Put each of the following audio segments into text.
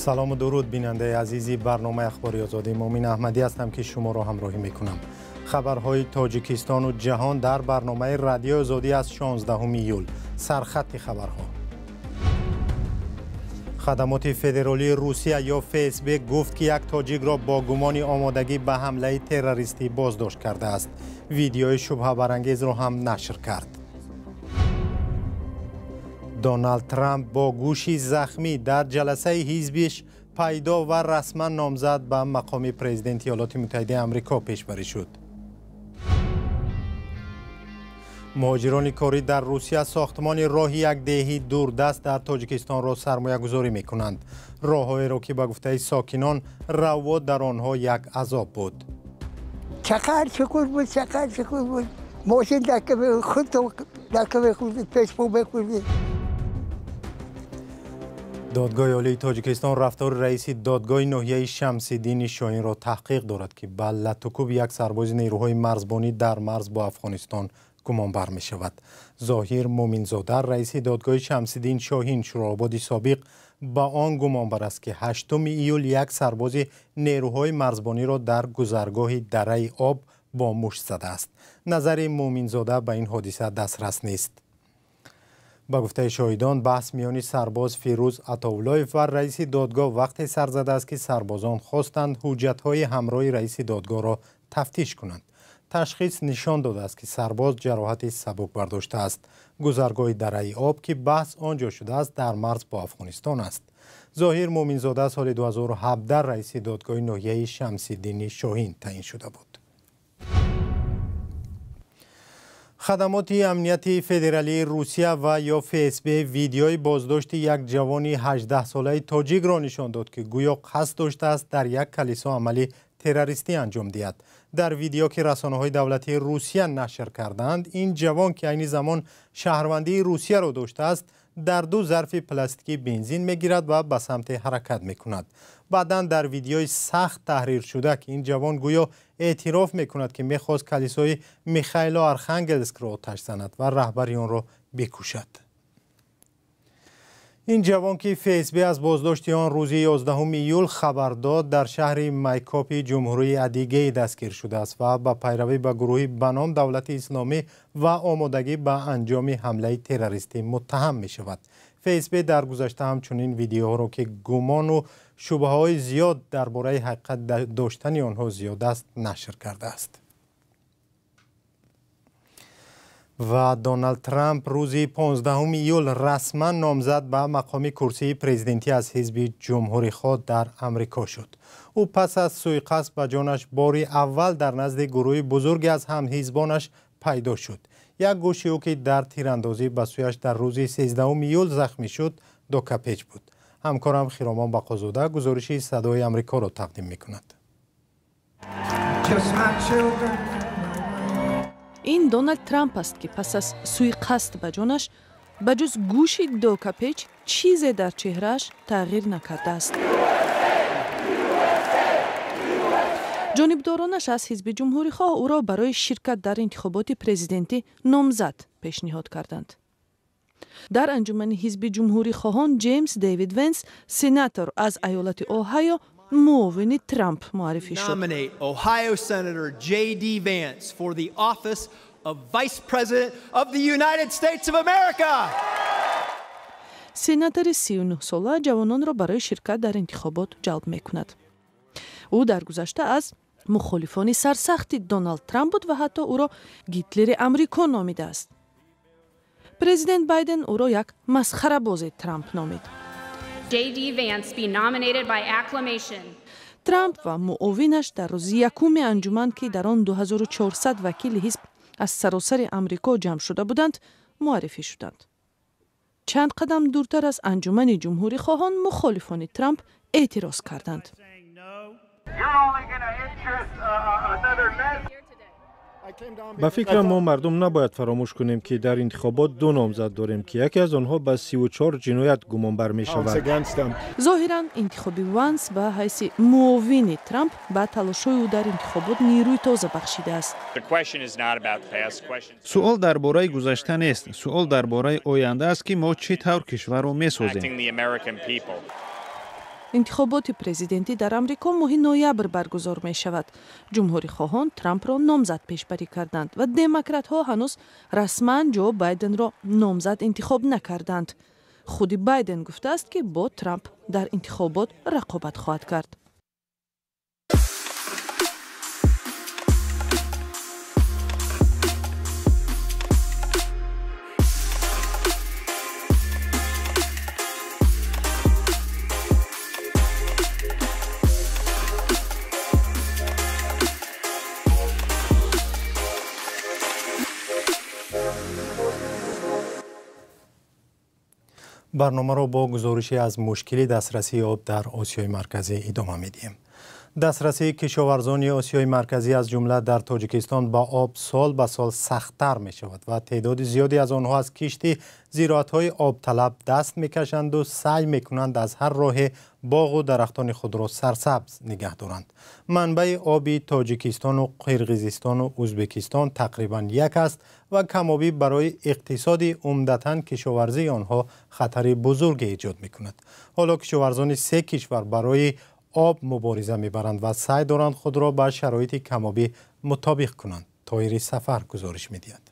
Салому дуруд, бинандаи азизи барномаи Ахбори Озодӣ. Муъмин Аҳмадӣ ҳастам, ки шуморо ҳамроҳӣ мекунам. Хабарҳои Тоҷикистону ҷаҳон дар барномаи Радиои Озодӣ аз 16 июл. Сархати хабарҳо. Хадамоти федералии Русия ё ФСБ гуфт, ки як тоҷикро бо гумони омодагӣ ба ҳамлаи террористӣ боздошт кардааст. Видеои шубҳабарангезро ҳам нашр кард. Доналд Трамп бо гӯши захмӣ дар ҷаласаи ҳизбиш пайдо ва расман номзад ба мақоми президенти Иёлоти Муттаҳидаи Амрико пешбарӣ шуд. Муҳоҷирони корӣ дар Русия сохтмони роҳи як деҳи дурдаст дар Тоҷикистонро сармоягузорӣ мекунанд. Роҳҳоеро, ки ба гуфтаи сокинон равод дар онҳо як азоб буд. Чақар чуқур буд, чақар чуқур буд. Мошин дака худ дака мехӯрдӣ, пешпо мехӯрдӣ. Додгоҳи Олии Тоҷикистон рафтори раиси додгоҳи ноҳияи Шамсиддини Шоҳинро таҳқиқ дорад, ки ба латукӯби як сарбози нерӯҳои марзбонӣ дар марз бо Афғонистон гумонбар мешавад. Зоҳир Муъминзода, раиси додгоҳи Шамсиддин Шоҳин, Шӯроободи собиқ, ба он гумонбар аст, ки 8 июл як сарбози нерӯҳои марзбониро дар гузаргоҳи Дараи Об бо мушт задааст. Назари Муъминзода ба ин ҳодиса дастрас нест. Ба гуфтаи шоҳидон, баҳс миёни сарбоз Фирӯз Атовуллоев ва раиси додгоҳ вақте сар задааст, ки сарбозон хостанд ҳуҷҷатҳои ҳамроҳи раиси додгоҳро тафтиш кунанд. Ташхис нишон додааст, ки сарбоз ҷароҳати сабук бардоштааст. Гузаргоҳи Дараи Об, ки баҳс он ҷо шудааст, дар марз бо Афғонистон аст. Зоҳир Муъминзода соли 2017 раиси додгоҳи ноҳияи Шамсиддини Шоҳин таъин шуда буд. Хадамоти амнияти федералии Русия ва ё ФСБ видеои боздошти як ҷавони 18-солаи тоҷикро нишон дод, ки гӯё қасд доштааст дар як калисо амали террористӣ анҷом диҳад. Дар видео, ки расонаҳои давлатии Русия нашр карданд, ин ҷавон, ки айни замон шаҳрвандии Русияро доштааст, дар ду зарфи пластикӣ бензин мегирад ва ба самте ҳаракат мекунад. Баъдан дар видеои сахт таҳриршуда, ки ин ҷавон гӯё эътироф мекунад, ки мехост калисои Михайло Архангелскро оташ занад ва раҳбари онро бикушад. Ин ҷавон, ки ФСБ аз боздошти он рӯзи 11 июл хабар дод, дар шаҳри Майкопи ҷумҳурии Адигей дастгир шудааст ва ба пайравӣ ба гурӯҳи ба ном Давлати Исломӣ ва омодагӣ ба анҷоми ҳамлаи террористӣ муттаҳам мешавад. ФСБ дар гузашта ҳамчунин видеоҳоро, ки гумону шубҳаҳои зиёд дар бораи ҳақиқат доштани онҳо зиёд аст, нашр кардааст. Ва Доналд Трамп рӯзи 15 июл расман номзад ба мақоми курсии президентӣ аз ҳизби ҷумҳурихоҳ дар Амрико шуд. Ӯ пас аз суиқасд ба ҷонаш бори аввал дар назди гурӯҳи бузурге аз ҳамҳизбонаш пайдо шуд. Як гӯши ӯ, ки дар тирандозӣ ба сӯяш дар рӯзи 13 июл захмӣ шуд, докапеч буд. Ҳамкорам Хиромон Бақозода гузориши Садои Амрикоро тақдим мекунад. Ин Доналд Трамп аст, ки пас аз суиқасд ба ҷонаш ба ҷуз гӯши докапеч чизе дар чеҳрааш тағйир накардааст. Ҷонибдоронаш аз ҳизби ҷумҳурихоҳ ӯро барои ширкат дар интихоботи президентӣ номзад пешниҳод карданд. Дар анҷумани ҳизби ҷумҳурихоҳон Ҷеймс Дэвид Венс, сенатор аз аёлати Оҳайо, муовини Трамп муаррифӣ шуд. Сенатори 39-сола ҷавононро барои ширкат дар интихобот ҷалб мекунад. Ӯ дар гузашта аз мухолифони сарсахти Доналд Трамп буд ва ҳатто ӯро Гитлери Амрико номидааст. Президент Байден ӯро як масхарабози Трамп номид. Трамп ва муовинаш дар рӯзи якуми анҷуман, ки дар он 2400 вакили ҳизб аз саросари Амрико ҷамъ шуда буданд, муаррифӣ шуданд. Чанд қадам дуртар аз анҷумани ҷумҳурихоҳон мухолифони Трамп эътироз карданд. Ба фикрам, мо мардум набояд фаромӯш кунем, ки дар интихобот ду номзад дорем, ки яке аз онҳо ба 34 ҷиноят гумонбар мешавад. Зоҳиран, интихоби Ванс ба ҳайси муовини Трамп ба талошҳои ӯ дар интихобот нерӯи тоза бахшидааст. Суол дар бораи гузашта нест, суол дар бораи оянда аст, ки мо чӣ тавр кишварро месозем. Интихоботи президентӣ дар Амрико моҳи ноябр баргузор мешавад. Ҷумҳурихоҳон Трампро номзад пешбарӣ карданд ва демократҳо ҳанӯз расман Ҷо Байденро номзад интихоб накарданд. Худи Байден гуфтааст, ки бо Трамп дар интихобот рақобат хоҳад кард. Барномаро бо гузорише аз мушкили дастрасии об дар Осиёи Марказӣ идома медиҳем. Дастрасии кишоварзони Осиёи Марказӣ, аз ҷумла дар Тоҷикистон, ба об сол ба сол сахттар мешавад ва теъдоди зиёде аз онҳо аз кишти зироатҳои обталаб даст мекашанду саъй мекунанд аз ҳар роҳе боғу дарахтони худро сарсабз нигаҳ доранд. Манбаи оби Тоҷикистону Қирғизистону Ӯзбекистон тақрибан як аст ва камобӣ барои иқтисоди умдатан кишоварзии онҳо хатари бузурге эҷод мекунад. Ҳоло кишоварзони се кишвар барои об мубориза мебаранд ва саъй доранд худро ба шароити камобӣ мутобиқ кунанд. Тоири Сафар гузориш медиҳад.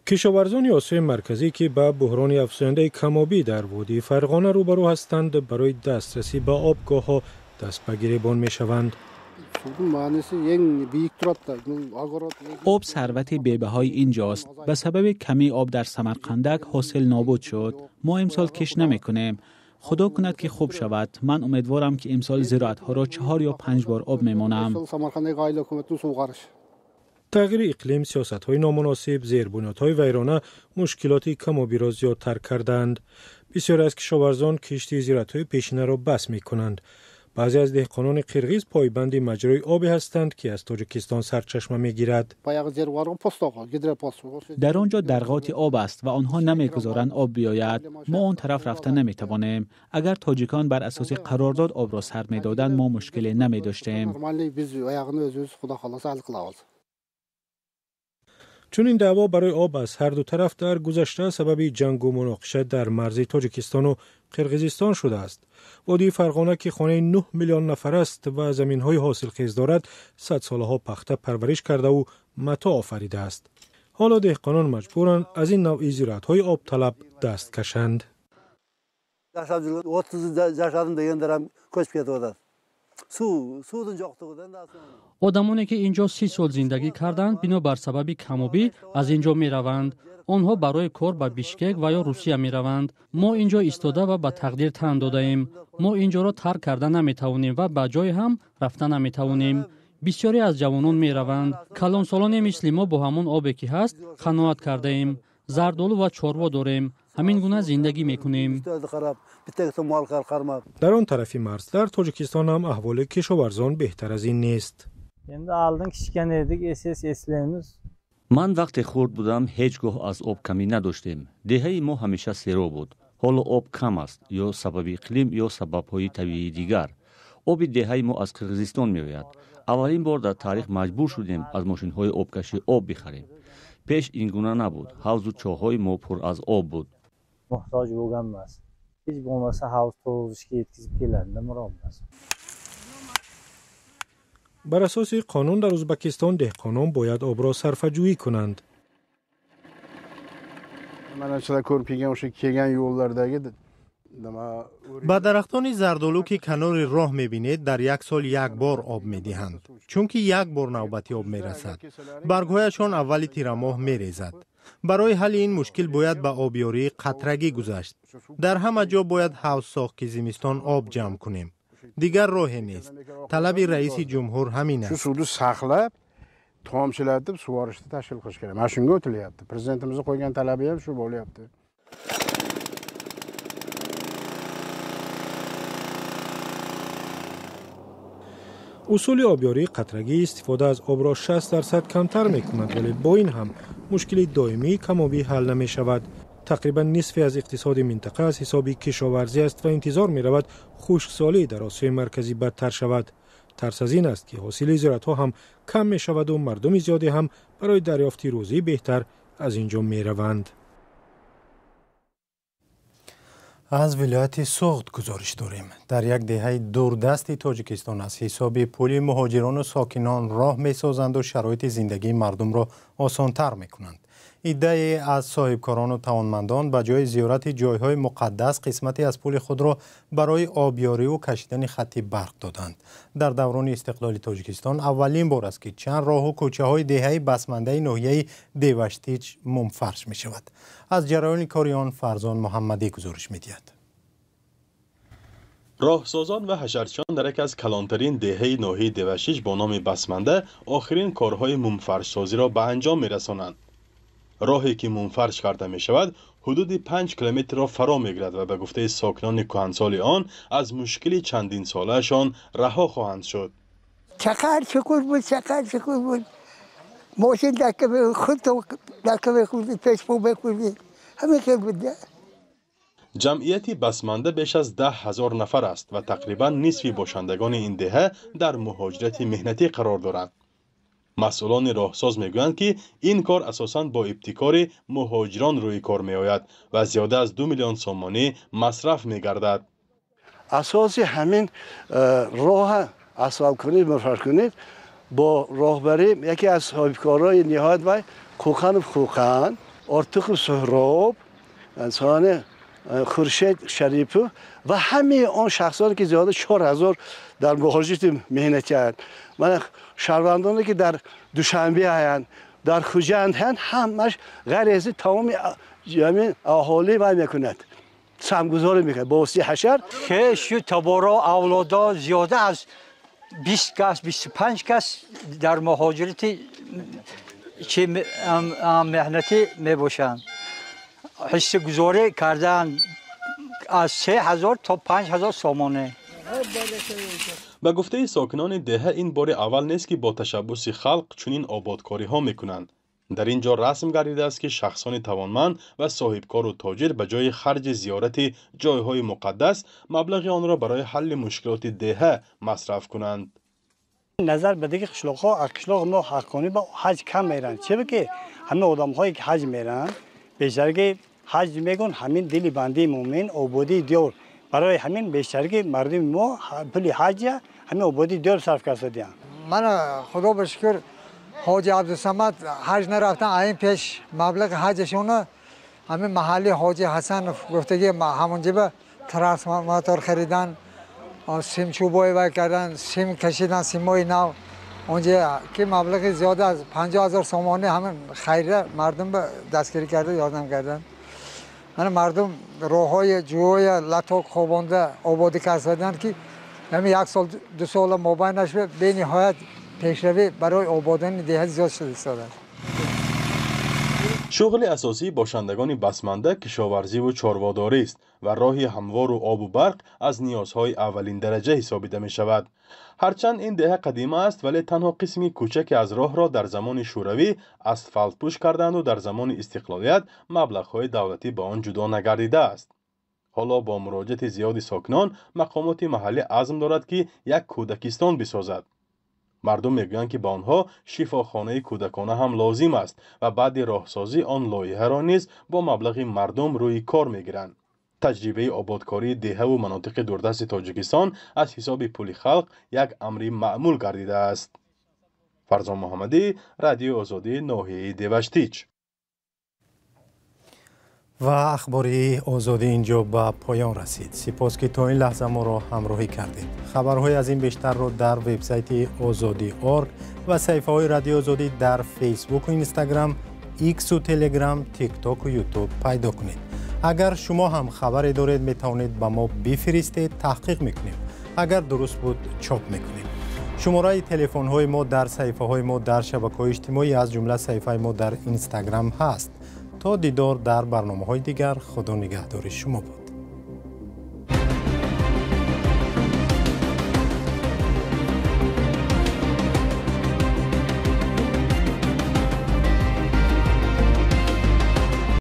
Кишоварзони Осиёи Марказӣ, ки ба буҳрони афзояндаи камобӣ дар водии Фарғона рӯбарӯ ҳастанд, барои дастрасӣ ба обгоҳҳо даст ба гиребон мешаванд. Об сарвати бебаҳои инҷост. Ба сабаби камии об дар Самарқандак ҳосил нобуд шуд. Мо имсол кишт намекунем. Худо кунад, ки хуб шавад. Ман умедворам, ки имсол зироатҳоро 4 ё 5 бор об мемонам. Тағйири иқлим, сиёсатҳои номуносиб, зербунёдҳои вайрона мушкилоти камобиро зиёдтар кардаанд. Бисёре аз кишоварзон кишти зироатҳои пешинаро бас мекунанд. Баъзе аз деҳқонони қирғиз пойбанди маҷрои обе ҳастанд, ки аз Тоҷикистон сарчашма мегирад. Дар он ҷо дарғоти об аст ва онҳо намегузоранд об биёяд. Мо он тараф рафта наметавонем. Агар тоҷикон бар асоси қарордод обро сар медоданд, мо мушкиле намедоштем. Чунин даъво барои об аз ҳарду тараф дар гузашта сабаби ҷангу муноқиша дар марзи Тоҷикистону Қирғизистон шудааст. Водии Фарғона, ки хонаи 9 миллион нафар аст ва заминҳои ҳосилхез дорад, садсолаҳо пахта парвариш кардаву матоъ офаридааст. Ҳоло деҳқонон маҷбуранд аз ин навъи зироатҳои обталаб даст кашанд. 30 жашадым дегендер ҳам көчүп кетип атат, суунун жоктугунан. Одамоне, ки ин ҷо 30 сол зиндагӣ карданд, бино бар сабаби камобӣ аз ин ҷо мераванд. Онҳо барои кор ба Бишкек ва ё Русия мераванд. Мо ин ҷо истода ва ба тақдир тан додаем. Мо ин ҷоро тарк карда наметавонем ва ба ҷое ҳам рафта наметавонем. Бисёре аз ҷавонон мераванд. Калонсолоне мисли мо бо ҳамон обе, ки ҳаст, қаноат кардаем. Зардолу ва чорво дорем, ҳамин гуна зиндагӣ мекунем. Дар он тарафи марз, дар Тоҷикистон ҳам аҳволи кишоварзон беҳтар аз ин нест. Endi oldin kichkina edik, es es eslaymiz. Ман вақте хурд будам, ҳеҷ гоҳ аз об камӣ надоштем. Деҳаи мо ҳамеша сероб буд. Ҳоло об кам аст, ё сабаби иқлим, ё сабабҳои табиии дигар. Оби деҳаи мо аз Қирғизистон меояд. Аввалин бор дар таърих маҷбур шудем аз мошинҳои обкашӣ об бихарем. Пеш ин гуна набуд, ҳавзу чоҳҳои мо пур аз об буд. Muhtoj bo'lganmas, hech bo'lmasa havz to'lg'izishga yetkazib keladi miron. Бар асоси қонун дар Ӯзбекистон деҳқонон бояд обро сарфаҷӯӣ кунанд. Mana sizlar ko'rib kelgan, o'sha kelgan yo'llardagi nima Ба дарахтони зардолу, ки канори роҳ мебинед, дар як сол як бор об медиҳанд, чунки як бор навбати об мерасад. Баргҳояшон аввали тирамоҳ мерезад. Барои ҳалли ин мушкил бояд ба обёрии қатрагӣ гузашт. Дар ҳама ҷо бояд ҳавз сохт, ки зимистон об ҷамъ кунем. Дигар роҳе нест. Талаби раиси ҷумҳур ҳамин shu аст. Suvni saqlab, tomchilatib sug'orishni tashkil qilish kerak. Mana shunga o'tilyapti. Prezidentimizni qo'ygan talabi ham shu bo'lyapti. Усули обёрии қатрагӣ истифода аз обро 60% камтар мекунад, вале бо ин ҳам мушкили доимии камобӣ ҳал намешавад. Тақрибан нисфе аз иқтисоди минтақа аз ҳисоби кишоварзӣ аст ва интизор меравад хушксолӣ дар Осиёи Марказӣ бадтар шавад. Тарс аз ин аст, ки ҳосили зироатҳо ҳам кам мешаваду мардуми зиёде ҳам барои дарёфти рӯзии беҳтар аз ин ҷо мераванд. Аз вилояти Суғд гузориш дорем. Дар як деҳаи дурдасти Тоҷикистон аз ҳисоби пули муҳоҷирону сокинон роҳ месозанду шароити зиндагии мардумро осонтар мекунанд. Иддае аз соҳибкорону тавонмандон ба ҷои зиёрати ҷойҳои муқаддас қисмате аз пули худро барои обёриву кашидани хатти барқ доданд. Дар даврони истиқлоли Тоҷикистон аввалин бор аст, ки чанд роҳу кӯчаҳои деҳаи Басмандаи ноҳияи Деваштич мумфарш мешавад. Аз ҷараёни кори он Фарзон Муҳаммадӣ гузориш медиҳад. Роҳсозон ва ҳашарчиён дар яке аз калонтарин деҳаи ноҳияи Деваштич бо номи Басманда охирин корҳои мумфаршсозиро ба анҷом мерасонанд. Роҳе ки мумфарш карда мешавад, ҳудуди 5 километрро фаро мегирад ва ба гуфтаи сокинони кӯҳансоли он аз мушкили чандинсолаашон раҳо хоҳанд шуд. Чақар чуқур буд, чақар чуқур буд. Мошин дака худ дака мехӯрди, пешпо мехӯрди. Ҳамин хел буд. Ҷамъияти Басманда беш аз 10 000 нафар аст ва тақрибан нисфи бошандагони ин деҳа дар муҳоҷирати меҳнатӣ қарор доранд. Масъулони роҳсоз мегӯянд, ки ин кор асосан бо ибтикори муҳоҷирон рӯи кор меояд ва зиёда аз 2 миллион сомонӣ масраф мегардад. Асоси ҳамин роҳа асфалткунӣ, муфаршкунӣ бо роҳбарӣ яке аз соҳибкорои ниҳоят вай Қӯқанов Хӯқан, Ортуқов Суҳроб, сони Хуршед Шарипов ва ҳамаи он шахсоне, ки зиёда 4000 дар муҳоҷирати меҳнатианд, мана шаҳрвандоне, ки дар Душанбе ҳаянд, дар Хуҷанд ҳаянд, ҳамаш ғайр аз тамоми ҳамин аҳолӣ вай мекунад, саҳмгузорӣ мекунад бо воситаи ҳашар. Хешу таборо, авлодо зиёда аз 20 кас, 25 кас дар муҳоҷирати чи меҳнатӣ мебошанд. Ҳиссагузорӣ кардаанд аз 3000 то 5000 сомонӣ. Ба гуфтаи сокинони деҳа, ин бори аввал нест, ки бо ташаббуси халқ чунин ободкориҳо мекунанд. Дар ин ҷо расм гардидааст, ки шахсони тавонманд ва соҳибкору тоҷир ба ҷои харҷи зиёрати ҷойҳои муқаддас маблағи онро барои ҳалли мушкилоти деҳа масраф кунанд. Назар ба дигар қишлоқҳо, аз қишлоқи мо ҳаққонӣ ба ҳаҷ кам меранд, чиба ки ҳамин одамҳое, ки ҳаҷ меранд, бештарги ҳаҷ мегӯн, ҳамин дили бандаи мӯмин ободии диёр. Барои ҳамин бештарги мардуми мо пули ҳаҷа ҳамин ободии диёр сарф карда. Мана, худо ба шукр, ҳоҷи Абдусамад ҳаҷ нарафтан, ин пеш маблағи ҳаҷашона ҳамин маҳалли ҳоҷи Ҳасанов гуфтаги ҳамонҷиба трансформатор харидан, симчӯбои вай кардан, сим кашидан, симои нав онҷа, ки маблағи зиёда аз 50 000 сомонӣ ҳамин хайра мардум ба дастгирӣ карда, ёрдам кардан. Мана, мардум роҳҳои ҷӯҳоя латок хобонда ободӣ кардаанд, ки ҳамин як сол, 2 сола мобайнаш бениҳоят пешравӣ барои ободонии деҳа зиёд шуда истодааст. Шуғли асосии бошандагони Басманда кишоварзиву чорводорист ва роҳи ҳамвору обу барқ аз ниёзҳои аввалиндараҷа ҳисобида мешавад. Ҳарчанд ин деҳа қадима аст, вале танҳо қисми кӯчаке аз роҳро дар замони Шӯравӣ асфалтпӯш карданду дар замони истиқлолият маблағҳои давлатӣ ба он ҷудо нагардидааст. Ҳоло бо муроҷиати зиёди сокинон мақомоти маҳаллӣ азм дорад, ки як кӯдакистон бисозад. Мардум мегӯянд, ки ба онҳо шифохонаи кӯдакона ҳам лозим аст ва баъди роҳсозӣ он лоиҳаро низ бо маблағи мардум рӯи кор мегиранд. Таҷрибаи ободкории деҳаву манотиқи дурдасти Тоҷикистон аз ҳисоби пули халқ як амри маъмул гардидааст. Фарзон Муҳаммадӣ, Радиои Озодӣ, ноҳияи Деваштич. Ва Ахбори Озодӣ инҷо ба поён расид. Сипос, ки то ин лаҳза моро ҳамроҳӣ кардед. Хабарҳои аз ин бештарро дар вебсайти Озодӣ орг ва саҳифаҳои Радиои Озодӣ дар Фейсбуку Инстаграм, Иксу Телеграм, Тиктоку Ютуб пайдо кунед. Агар шумо ҳам хабаре доред, метавонед ба мо бифиристед, таҳқиқ мекунем, агар дуруст буд, чоп мекунем. Шумораи телефонҳои мо дар саҳифаҳои мо дар шабакаҳои иҷтимоӣ, аз ҷумла саҳифаи мо дар Инстаграм ҳаст. То дидор дар барномаҳои дигар, Худо нигаҳдори шумо бод.